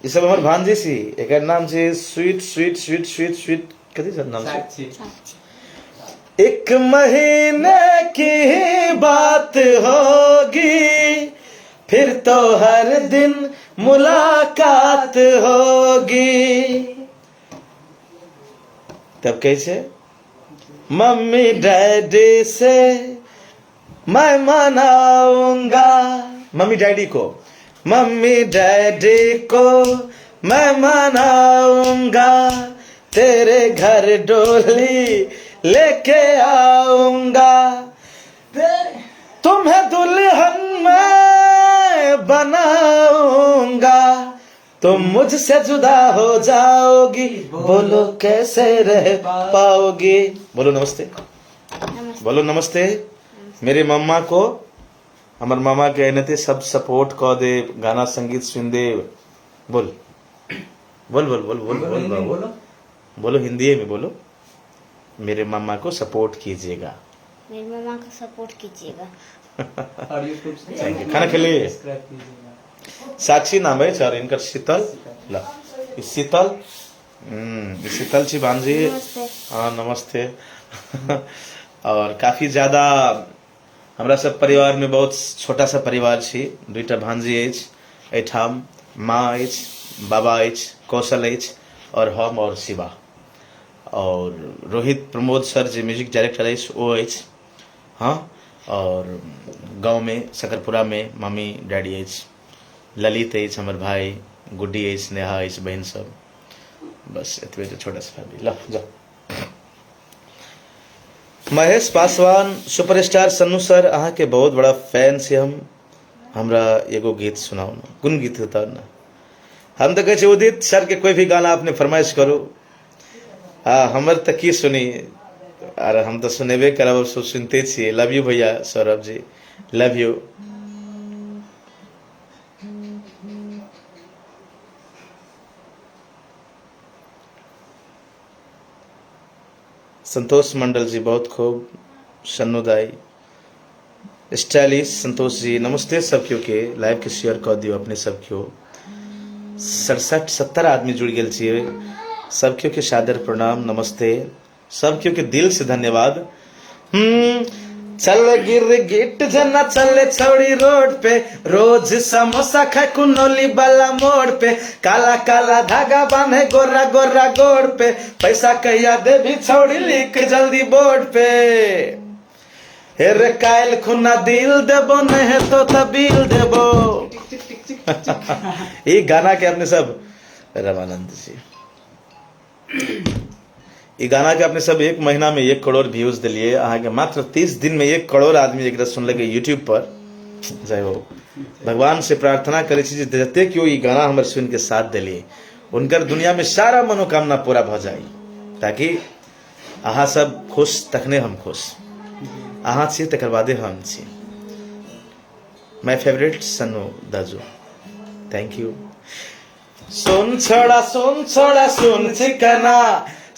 ई सब हमर भांजी छी, एकर नाम छै sweet sweet sweet sweet sweet, कथी सब नाम छै? साक्षी। एक महीने की बात होगी फिर तो हर दिन मुलाकात होगी। तब कैसे मम्मी डैडी से मैं मनाऊंगा, मम्मी डैडी को, मम्मी डैडी को मैं मनाऊंगा, तेरे घर डोली लेके आऊंगा, तुम्हें दुल्हन मैं बनाऊंगा, तुम मुझसे जुदा हो जाओगी बोलो कैसे रह पाओगी। बोलो नमस्ते, नमस्ते। बोलो नमस्ते मेरे मम्मा को, हमर मामा के एनाते सब सपोर्ट क दे, गाना संगीत सुन दे। बोल बोल बोल बोल बोल बोल बाबू। बोलो। बोलो हिंदी में बोलो, मेरे मामा को सपोर्ट कीजिएगा। मेरे मामा को सपोर्ट कीजिएगा। और यूट्यूब से thank you. खाना खेलिए। सब्सक्राइब कीजिएगा। साक्षी नाम है सर इनकर, शीतल ल ई शीतल, ई शीतल छी भांजी। नमस्ते। हाँ नमस्ते। और काफी ज्यादा हमरा सब परिवार में बहुत छोटा सा परिवार छी, दुईटा भांजी अछि एहिठाम, माँ अछि, बाबा अछि, कौशल अछि और हम और शिवा और रोहित प्रमोद सर जे म्यूजिक डायरेक्टर अछि ओ अछि। हाँ, और गाँव में सकरपुरा में मम्मी डैडी अछि, ललित अछि हमर भाई, गुड्डी अछि, नेहा अछि, बहन सब। बस एतबे जे छोटा सा फैमिली। ल जाओ। महेश पासवान सुपरस्टार सन्नू सर, अहाँ के बहुत बड़ा फैन छी हम, हमरा एगो गीत सुनाउ ना, कोन गीत होता ना? हम तो कहै छी उदित सर के कोई भी गाना अपने फरमाइश करू, हाँ हमर तऽ की सुनी, आर हम तऽ सुनेबे करब, सब सुनते छियै। लव यू भैया सौरभ जी, लव यू। संतोष मंडल जी बहुत खूब, सन्नू दाई स्टाइलिश संतोष जी नमस्ते सब केओ के। लाइव के शेयर कऽ दियौ अपने सब केओ। 67-70 आदमी जुड़ गेल छियै। सब केओ के सादर प्रणाम, नमस्ते, सब केओ के दिल से धन्यवाद। चल गिर गिट जना चले छौड़ी रोड पे, रोज समोसा खाए कुनौली वाला मोड़ पे, काला काला धागा बांधे गोरा गोरा गोड़ पे, पैसा कहिया देवी छौड़ी लिख जल्दी बोर्ड पे। हे रे कायल खुना दिल देबो नहीं तो तबील देबो। ई गाना के अपने सब रमानंद जी, ई गाना के अपने सब 1 महीना में 1 करोड़ व्यूज दिलिए। अहाँ के मात्र 30 दिन में 1 करोड़ आदमी एकरा सुनलकै यूट्यूब पर। जय हो। भगवान से प्रार्थना करै छी जे जते केओ ई गाना हमर सुन के साथ दिलिए उनकर दुनिया में सारा मनोकामना पूरा भ जाए, ताकि अहाँ सब खुश तखने हम खुश, अहाँ छी तकर बादे हम छी। My favourite Sannu दाजू, thank you. सुन छोड़ा सुन छोड़ा सुन चिकना,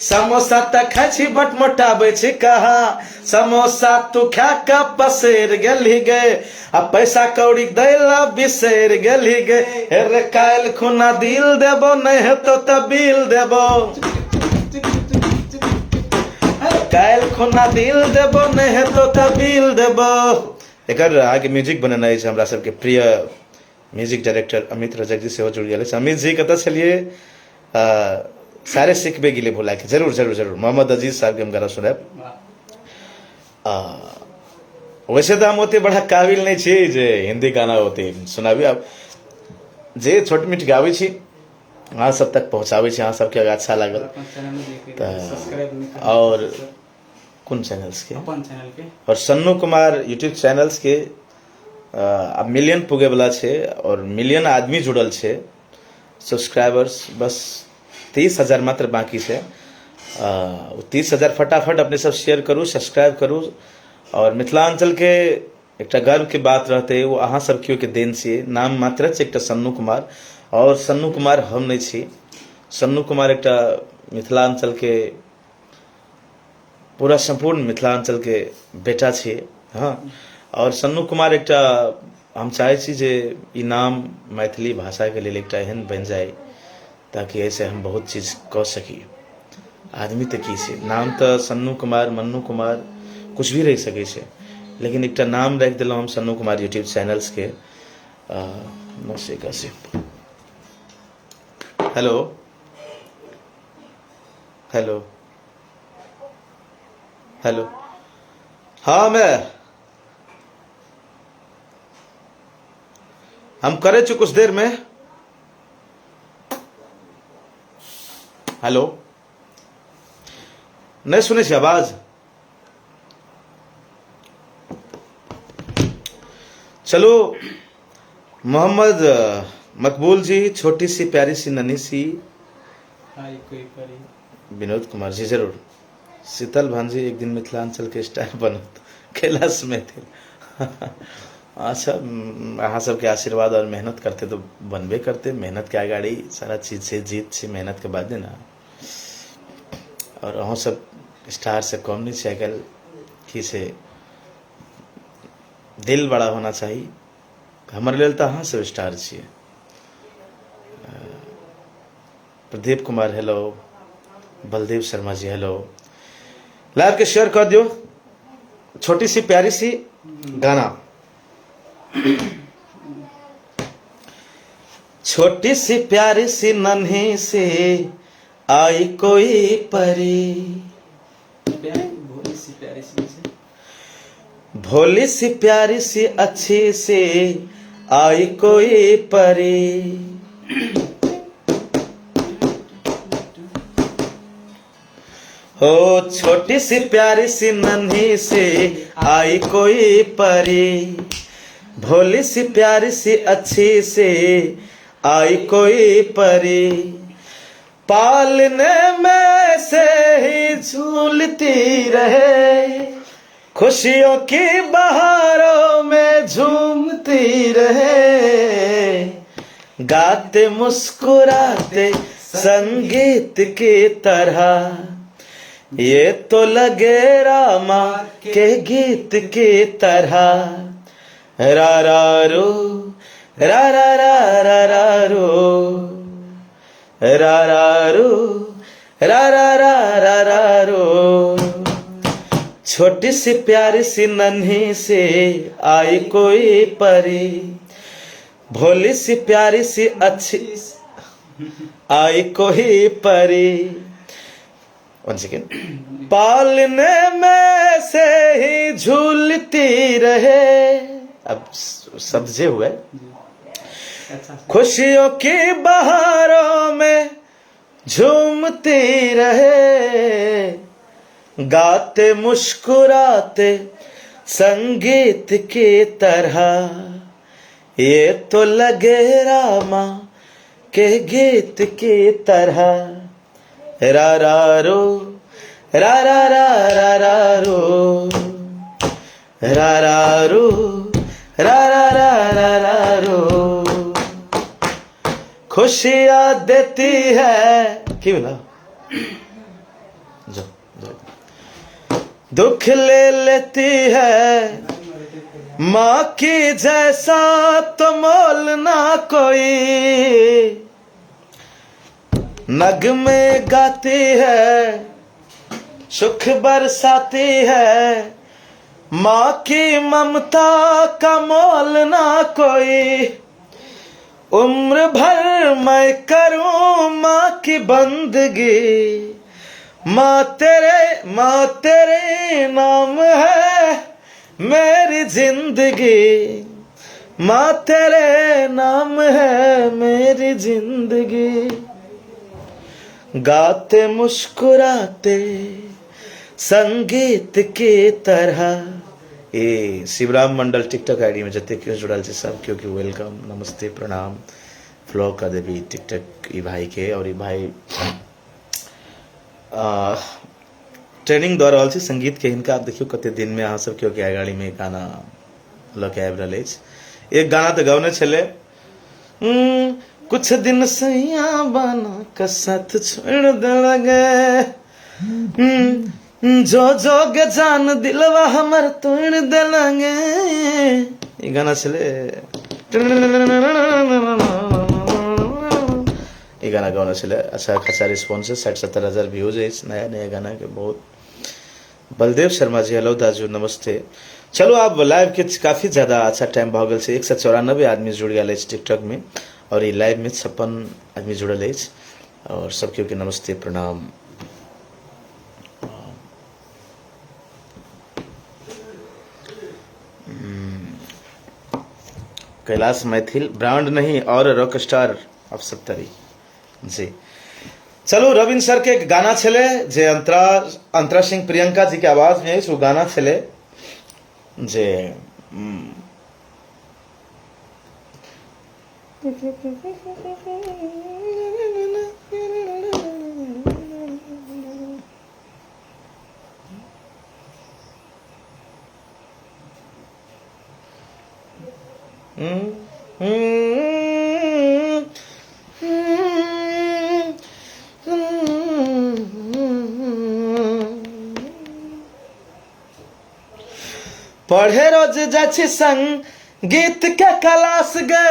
समोसा त खाइ छी बट मोटाबै छी कहाँ, समोसा तू खा क पसैर गेलही गे, आ पैसा कौड़ी दै ला बिसैर गेलही गे। हे रे काल्हि खुना दिल देबो नहीं हेतौ त बिल देबो, काल्हि खुना दिल देबो नहीं हेतौ त बिल देबो। एकर अहाँके म्यूजिक बनेने अछि हमरा सबके प्रिय म्यूजिक डायरेक्टर अमित रजक जी सेहो जुड़ गेल अछि। अमित जी कतऽ छलियै? सारे सिखबे गेलियै भुला के। जरूर जरूर जरूर मोहम्मद अजीज साहब के हम गाना सुनायब। वैसे तऽ हम ओते बड़ा काबिल नहि छी जे हिंदी गाना ओते सुनाबी। आब जे छोट मीठ गाबै छी अहाँ सब तक पहुँचाबै छी, अहाँ सबके अगर अच्छा लागल तऽ। और कोन चैनल्स के? अपन चैनल के। और सन्नू कुमार यूट्यूब चैनल्स के आब मिलियन पुगे वाला छै और मिलियन आदमी जुड़ल छै, सब्सक्राइबर्स बस 30,000 मात्र बाकी छै। ओ 30,000 फटाफट अपने सब शेयर करू, सब्सक्राइब करू। और मिथिलांचल के एकटा गर्व के बात रहते ओ अहाँ सब केओ के देन छियै। नाम मात्र छै एकटा सन्नू कुमार, और सन्नू कुमार हम नहि छी। सन्नू कुमार एकटा मिथिलांचल के पूरा सम्पूर्ण मिथिलांचल के बेटा छियै। हाँ, और सन्नू कुमार एकटा हम चाहै छी जे ई नाम मैथिली भाषाके लेल एकटा एहन बनि जाय ताकि एहिसँ हम बहुत चीज कऽ सकी। आदमी तऽ की छै, नाम तऽ सन्नू कुमार मन्नू कुमार कुछ भी रहि सकै छै, लेकिन एकटा नाम राखि देलहुँ हम सन्नू कुमार यूट्यूब चैनल्सके। 981। हेलो हेलो हेलो, हाँ मैं हम करे छी कुछ देर में। हेलो, नहीं सुनै छी आवाज? चलो मोहम्मद मकबूल जी, छोटी सी प्यारी सी नन्ही सी। हाय कोई परी। विनोद कुमार जी जरूर। शीतल भांजी एक दिन मिथिलांचल के स्टार बनत कैलाश मैथिल। अच्छा, अहाँ सबके आशीर्वाद और मेहनत करते तो बनबे करते। मेहनत के अगाड़ी सारा चीज से जीत छै, मेहनत के बाद ना। और अहाँ सब स्टार से कम नहीं छै। आइकाल्हि की छै, दिल बड़ा होना चाही। हमर लेल तऽ अहाँ सब स्टार छियै। Pradeep Kumar hello, Baldev Sharma ji hello. Live के शेयर कर दियो। छोटी सी प्यारी सी गाना, छोटी सी प्यारी सी नन्ही सी आई कोई परी, भोली सी प्यारी सी, भोली सी प्यारी सी अच्छी सी आई कोई परी। हो छोटी सी प्यारी सी नन्ही सी आई कोई परी, भोली सी प्यारी सी अच्छी सी आई कोई परी, पालने में से ही झूलती रहे, खुशियों की बहारों में झूमती रहे, गाते मुस्कुराते संगीत की तरह, ये तो लगे रामा के गीत के तरह, रा रा रो रा रा रा रा रा रो, रा रा रो रा रा रा रा रा रो। छोटी सी प्यारी सी नन्ही से आई कोई परी, भोली सी प्यारी सी अच्छी आई कोई परी। वन सेकेंड। पालने में से ही झूलती रहे। अब शब्द जे हुए, अच्छा। खुशियों की बहारों में झूमती रहे, गाते मुस्कुराते संगीत की तरह, ये तो लगे रामा के गीत की तरह, रा रा रो रा रा रा रा रा रो, रा रा रो रा रा रा रा रा रो। खुशियाँ देती है की भेल, जो दुख ले लेती है, माँ की जैसा तो मोल ना कोई, नगमे गाती है सुख बरसाती है, माँ की ममता का मोल ना कोई, उम्र भर मैं करूँ माँ की बंदगी, माँ तेरे नाम है मेरी जिंदगी, माँ तेरे नाम है मेरी जिंदगी। गाते मुस्कुराते संगीत के तरह। ए शिवराम मंडल टिकटॉक आईडी में जते केओ जुड़ल छै सब केओ के welcome, नमस्ते, प्रणाम। फॉलो कर देबी टिकटॉक ई भाई के। और ई भाई ट्रेनिंग दऽ रहल छै संगीत के। हिनका आब देखियौ कते दिन में अहाँ सब केओ के अगाड़ी में गाना लऽ के आबि रहल अछि। एक गाना तऽ गौने छलै, कुछ दिन सैया बना के साथ छोड़ देलगे, जो जोग जान दिलवा हमर तोड़ देलगे। ई गाना छलै, ई गाना गौने छलै। अच्छा खासा रिस्पॉन्स है, 60-70 हजार व्यूज अछि नया नया गाना के। बहुत बलदेव शर्मा जी हेलो दाजू नमस्ते। चलो आब लाइव के काफी ज्यादा अच्छा टाइम भऽ गेल छै। 194 आदमी जुड़ गेल अछि टिकटॉक में और ई लाइव में 56 आदमी जुड़ल अछि। और सब केओ के नमस्ते, प्रणाम। कैलाश मैथिल ब्रांड नहीं और रॉक स्टार ऑफ सप्तरी जी। चलू रविन्द्र सर के एक गाना छलै जे अंतरा अंतरा सिंह प्रियंका जी के आवाज में अछि। ओ गाना छलै जे पढ़े रोज जाइ छी संगीत के क्लास गे,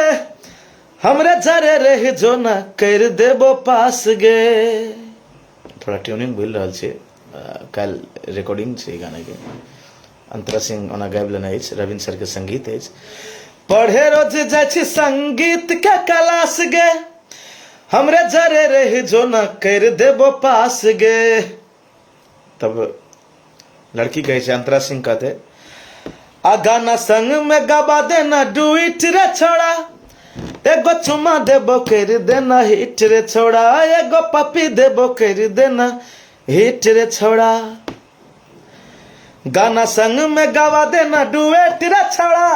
हमरे जरे रह जो ना कर देबो पास गे। थोड़ा ट्यूनिंग भूल रहल छै, काल्हि रिकॉर्डिंग छै गाना के। अंतरा सिंह ओना गाबि लेने अछि, रविन्द्र सर के संगीत अछि। पढ़े रोज जाइ छी संगीत के क्लास गे, हमरे जरे रह जो ना कर देबो पास गे। तब लड़की कहै छै, अंतरा सिंह कहते, आ गाना संग में गबा देना डुइट रे छोड़ा, एगो चुमा देबो कर देना हिट रे छोड़ा, एगो पपी देबो कर देना हिट रे छोड़ा, गाना संग में गवा देना डुएट रे छोड़ा,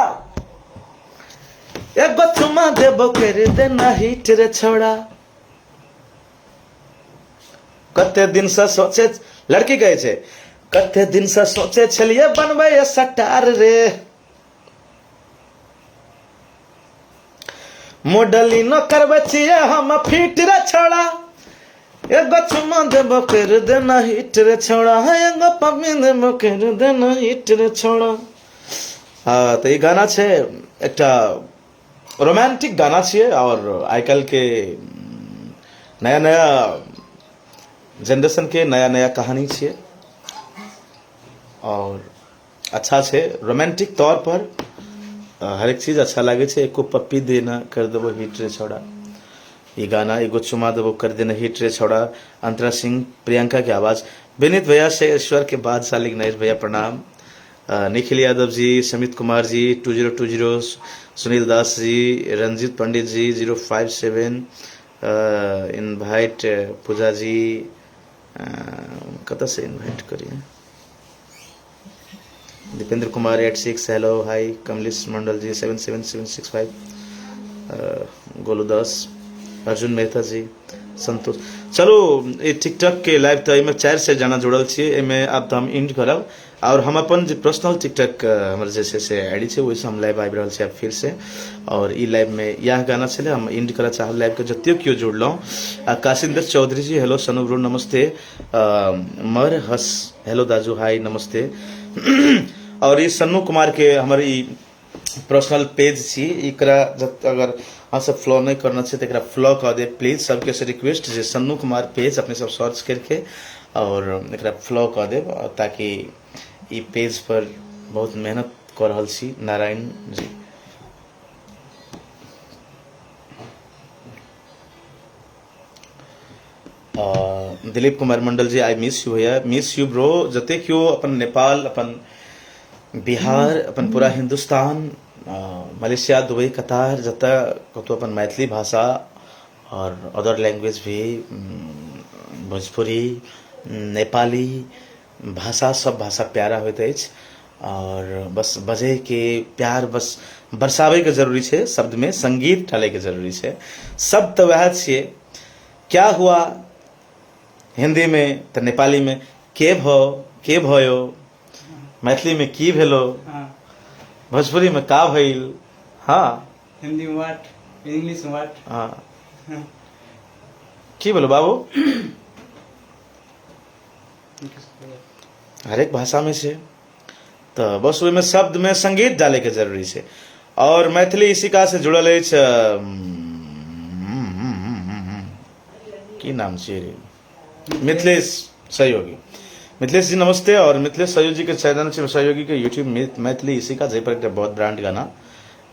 एगो चुमा देबो कर देना हिट रे छोड़ा। कते दिन से सोचे, लड़की कहै छै, कते दिन से सोचे छलिए बनबै सटार रे, मॉडलिनो करबै छियै हम फिट रे छोड़ा, एगो चुम्मा देबो कर देना हिट रे छोड़ा, एगो पप्पी देबो कर देना हिट रे छोड़ा। हाँ, तऽ ई गाना छै, एकटा रोमांटिक गाना छियै आओर आइ काल्हिके नया नया जेनरेशनके नया नया कहानी छियै आओर अच्छा छै। रोमांटिक तौर पर हरेक चीज अच्छा लागै छै। एको पप्पी देना कर देबो हिट रे छौड़ा, ई गाना, एगो चुमा देबो कर देना हिट रे छौड़ा, अंतरा सिंह प्रियंका के आवाज। विनीत भैया से ईश्वर के बाद सालिक नरेश भैया प्रणाम। Nikhil Yadav ji, Sumit Kumar ji, 2020, Sunil Das ji, Ranjit Pandit ji, 057, invite Puja ji, कतऽसँ इन्वाइट करियै? Dipendra Kumar 86, hello hi. Kamlesh Mandal ji, 77765, Golu Das, Arjun Mehta ji, Santosh. चलू ई टिकटॉक के लाइव तऽ एहिमे 400 जना जुड़ल छियै, एहिमे आब तऽ हम एंड करब आओर हम अपन जे पर्सनल टिकटॉक हमर जे छै से I D छै ओहिसँ हम लाइव आबि रहल छी आब फेरसँ। आओर ई लाइवमे इएह गाना छलै, हम एंड करऽ चाहब लाइवके। जतेक केओ जुड़लहुँ, आ काशिंदर चौधरी जी हेलो, सनु ब्रो नमस्ते, मर हस हेलो दाजू हाय नमस्ते। आओर ई सन्नू कुमार के हमर ई पर्सनल पेज छी, एकरा जब अगर अहाँ सब फॉलो नहि करना छै तऽ एकरा फॉलो कऽ देब प्लीज। सबके से रिक्वेस्ट जे सन्नू कुमार पेज अपने सब सर्च करके और एकरा फॉलो कऽ देब ताकि ई पेज पर बहुत मेहनत कऽ रहल छी Narayan ji. Dilip Kumar Mandal ji I miss you भैया, मिस you bro. जते केओ अपन नेपाल, अपन बिहार, अपन पूरा हिंदुस्तान, मलेशिया, दुबई, कतार, जतऽ कतहु अपन मैथिली भाषा और अदर लैंग्वेज भी, भोजपुरी, नेपाली भाषा, सब भाषा प्यारा होइत अछि और बस बजैके प्यार बस बरसाबैके जरूरी छै, शब्दमे संगीत डालैके जरूरी छै। शब्द तऽ वएह छियै। क्या हुआ हिंदी में तऽ नेपाली में के भ के भयो, मैथिली में की भेलो, भोजपुरी में का भइल, हाँ हिंदी में what, English में what. हाँ की भेलो बाबू, हरेक भाषा में छै तऽ बस ओहिमे शब्द में संगीत डाले के जरूरी छै। और मैथिली इसिका से जुड़ल अछि की नाम छियै रे, मिथिलेश सहयोगी। मिथिलेश जी नमस्ते। और मिथिलेश सहयोगी के चैनल छै सहयोगी के यूट्यूब मैथिली इसिका, जाहि पर एकटा बहुत ब्रांड गाना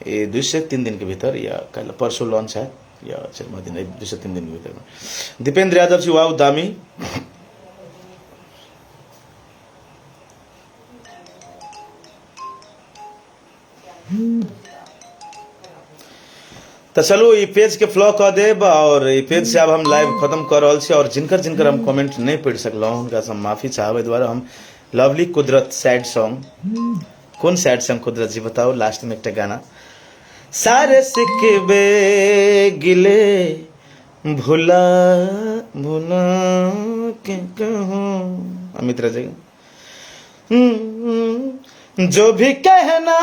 ई 2 से 3 दिन के भीतर या कल परसों लॉन्च है या 4 दिन, 2 से 3 दिन के भीतर में। दीपेंद्र यादव जी वाउ दामी। तऽ चलू ई पेज के फॉलो कऽ देब और ई पेज से आब हम लाइव खत्म कऽ रहल छी। और जिनकर जिनकर हम कमेंट नहि पढ़ि सकलहुँ हुनका से हम माफी चाहब। एहि दुआरे हम लवली कुदरत सैड सॉन्ग, कोन सैड सॉन्ग कुदरत जी बताउ लास्ट में एकटा गाना। सारे सिकबे गिले भुला भुला के कहूँ, अमित राजा। जो भी कहना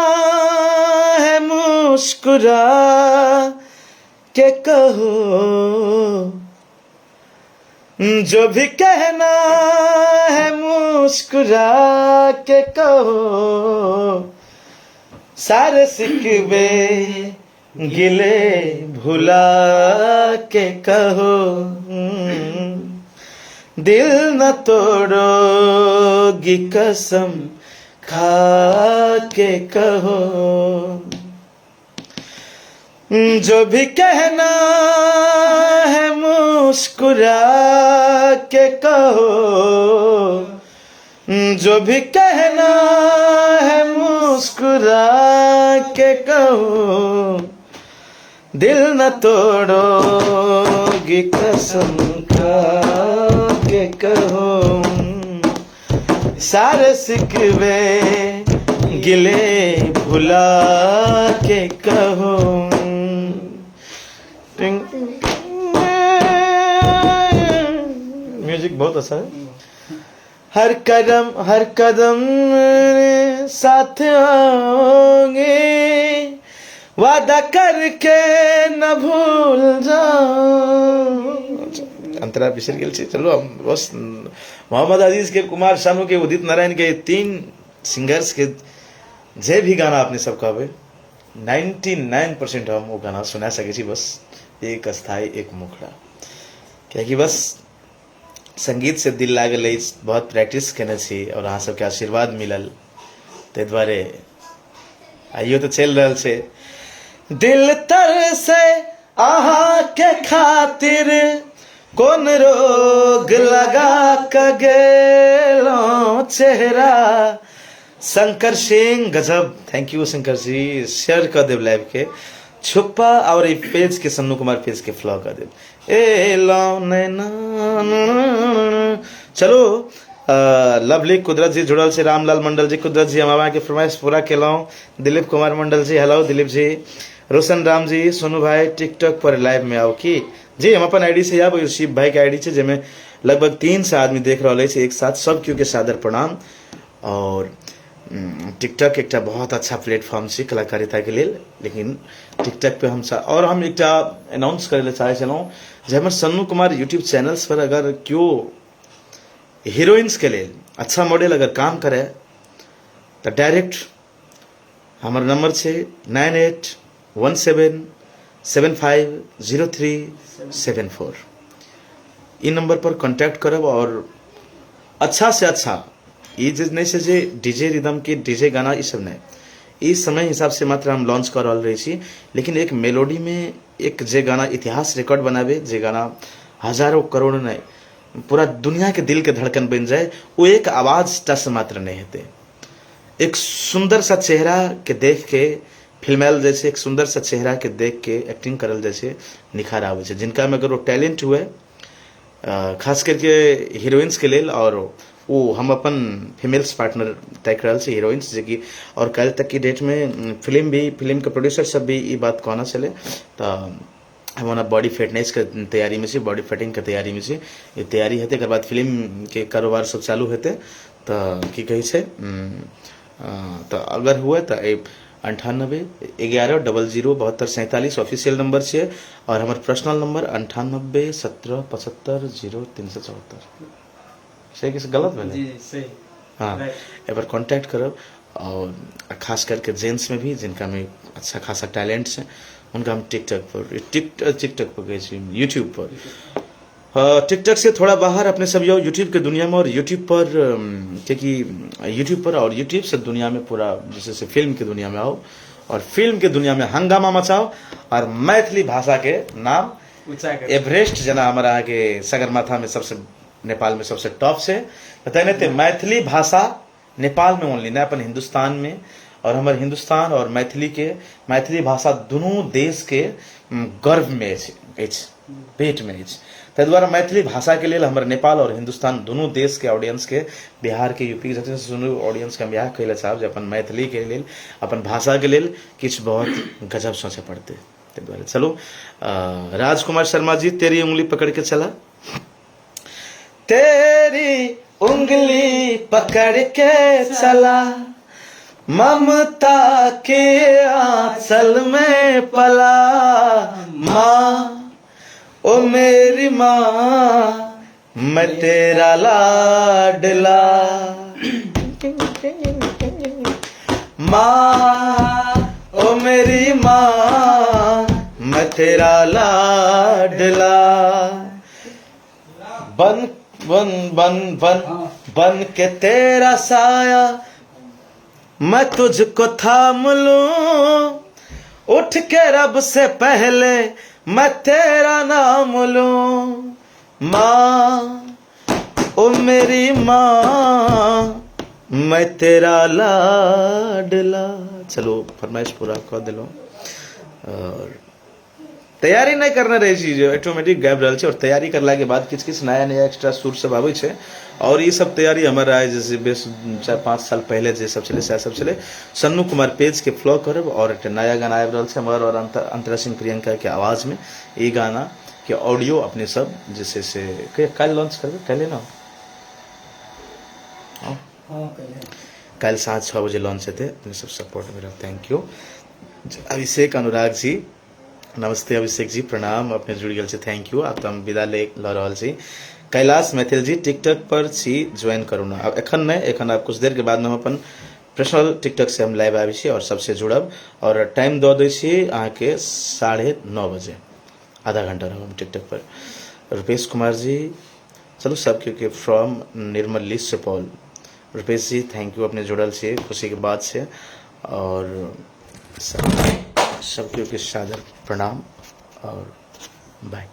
है मुस्कुरा के कहो, जो भी कहना है मुस्कुरा के कहो, सारे शिकवे गिले भुला के कहो, दिल न तोड़ोगी कसम खा के कहो, जो भी कहना है मुस्कुरा के कहो, जो भी कहना है मुस्कुरा के कहो, दिल न तोड़ोगी कसम खा के कहो, सारे शिकवे गिले भुला के कहो। म्यूजिक बहुत अच्छा है। हर कदम हर कदम मेरे साथ आओगे, वादा करके न भूल जाओ। अंतरा बिसरि गेल छी। चलू, हम बस मोहम्मद अजीज के, कुमार सानू के, उदित नारायण के 3 सिंगर्स के जे भी गाना अपने सब कहबै, 99% हम ओ गाना सुना सकै छी। बस एक अस्थाई एक मुखड़ा, कियाकि बस संगीत से दिल लागल अछि, बहुत प्रैक्टिस केने छी और अहाँ सबके आशीर्वाद मिलल, ताहि दुआरे आइयो तऽ चलि रहल छै। दिल तर से अहाँके खातिर कोन रोग लगा के गेलहुँ चेहरा। शंकर सिंह गजब, thank you Shankar ji. Share कऽ देब लाइव के छुप्पा और ई पेज के, सन्नू कुमार पेज के फॉलो कऽ देब। ए लौ नैना। चलो, लवली कुदरत जी जुड़ल छै, रामलाल मंडल जी, कुदरत जी, हम अहाँके फरमाइश पूरा केलहुँ। दिलीप कुमार मंडल जी, हेलो दिलीप जी। रोशन राम जी, सोनू भाई टिकटॉक पर लाइव में आओ की जी? हम अपन आईडी से आब, शिव भाई के आईडी छै जाहिमे लगभग 300 आदमी देख रहल अछि एक साथ, सब केओ के सादर प्रणाम। और टिकटॉक एकटा बहुत अच्छा प्लेटफॉर्म छै कलाकारिता के लेल, लेकिन टिकटॉक पे हम और हम एकटा अनाउंस करै लए चाहै छलहुँ जे हमर सन्नू कुमार यूट्यूब चैनल्स पर अगर केओ हीरोइन्स के लेल अच्छा मॉडल अगर काम करे तऽ डायरेक्ट हमर नंबर छै 9817750374, ई नंबर पर कांटेक्ट करब। और अच्छा से अच्छा ई जे नहि छै जे डीजे रिदम के डीजे गाना ई सब नहि, ई समय हिसाब से मात्र हम लॉन्च कऽ रहल रहै छी, लेकिन एक मेलोडी में एक जे गाना इतिहास रिकॉर्ड बनाबे, जे गाना हजारों करोड़ नहि पूरा दुनिया के दिल के धड़कन बनि जाए, ओ एक आवाज टा से मात्र नहि हेतै। एक सुंदर सा चेहरा के देख के फिल्मायल जाइ छै, एक सुंदर सा चेहरा के देख के एक्टिंग करल जाइ छै, निखार आबै छै। जिनका में अगर ओ टैलेंट हुए, खास करके हीरोइंस के लेल, और ओ हम अपन फीमेल्स पार्टनर ताकि रहल छी हीरोइंस, जेकि और काल्हि तक की डेट में फिल्म भी, फिल्म के प्रोड्यूसर सब भी ई बात कहना छलै। तऽ हम ओना बॉडी फिटनेस के तैयारी में छी, बॉडी फिटिंग के तैयारी में छी, ई तैयारी हेतै एकर बाद फिल्म के कारोबार सब चालू हेतै। तऽ की कहै छै, तऽ अगर हुए तऽ 9811007247 ऑफिशियल नंबर छै और हमर पर्सनल नंबर 9817750374। सही कि गलत भेलै? जी, सही। हाँ, एक बार कांटेक्ट करब। और खास करके जेंट्स में भी जिनका में अच्छा खासा टैलेंट है, उनका हम टिकटॉक पर, टिकटॉक पर कहै छी, यूट्यूब पर, टिकटॉक से थोड़ा बाहर अपने सब जाओ यूट्यूब के दुनिया में। और यूट्यूब पर, क्योंकि यूट्यूब पर और यूट्यूब से दुनिया में पूरा जैसे से फिल्म के दुनिया में आओ और फिल्म के दुनिया में हंगामा मचाओ और मैथिली भाषा के नाम ऊंचा कर। एवरेस्ट जना हमारा अहाँके सगरमाथा में सबसे, नेपाल में सबसे टॉप से, तेनाहिते मैथिली भाषा नेपाल में ओनली नहीं, अपन हिंदुस्तान में और हमर हिंदुस्तान और मैथिली के, मैथिली भाषा दुनू देश के गर्व में अछि, पेट में अछि। ताहि दुआरे मैथिली भाषा के लेल हमर नेपाल और हिंदुस्तान दुनू देश के ऑडियंस के, बिहार के, यूपी के जते सुनू ऑडियंस के हम इएह कहै लए चाहब जे अपन मैथिली के लेल, अपन भाषा के लेल किछु बहुत गजब सोचऽ पड़तै। ताहि दुआरे चलू, राजकुमार शर्मा जी, तेरी उंगली पकड़ के चला, तेरी उंगली पकड़ के चला, ममता के आंचल में पला, माँ ओ मेरी माँ मैं तेरा लाडला, माँ ओ मेरी माँ मैं तेरा लाडला, बन बन बन बन बन के तेरा साया मैं तुझको थाम लूं, उठ के रब से पहले मैं तेरा नाम लूं, माँ ओ मेरी माँ मैं तेरा लाडला। चलो, फरमाइश पूरा कऽ देलहुँ। और तैयारी नहि करने रहै छी जे ऑटोमेटिक गाबि रहल छी, और तैयारी करलाके बाद किछु किछु नया नया एक्स्ट्रा सुर सब आबै छै। और ई सब तैयारी हमर आइ जैसे बेस 4-5 साल पहिले जे सब छलै सएह सब छलै। सन्नू कुमार पेज के फॉलो करब। और एकटा नया गाना आबि रहल छै हमर और अंतरा सिंह प्रियंका के आवाज में, ई गाना के ऑडियो अपने सब जे छै से काल्हि लॉन्च करबै, काल्हि ने? हाँ, काल्हि। काल्हि साँझ 6 बजे लॉन्च हेतै। अपने सब सपोर्ट में रहब। Thank you Abhishek Anurag ji. नमस्ते अभिषेक जी, प्रणाम, अपने जुड़ि गेल छी, thank you. आब तऽ हम विदा ले लऽ रहल छी। कैलाश मैथिल जी, टिकटॉक पर छी, ज्वाइन करू ने। आब एखन नहि, एखन आब कुछ देर के बाद हम अपन पर्सनल टिकटॉक से हम लाइव आबै छी और सबसे जुड़ब। और टाइम दऽ दै छी अहाँके 9:30 बजे, आधा घंटा रहब हम टिकटॉक पर। रुपेश कुमार जी, चलू सबके के from Nirmali Supaul. Rupesh ji thank you, अपने जुड़ल छी, खुशीके बात छै। और सबके के सादर प्रणाम और बाय।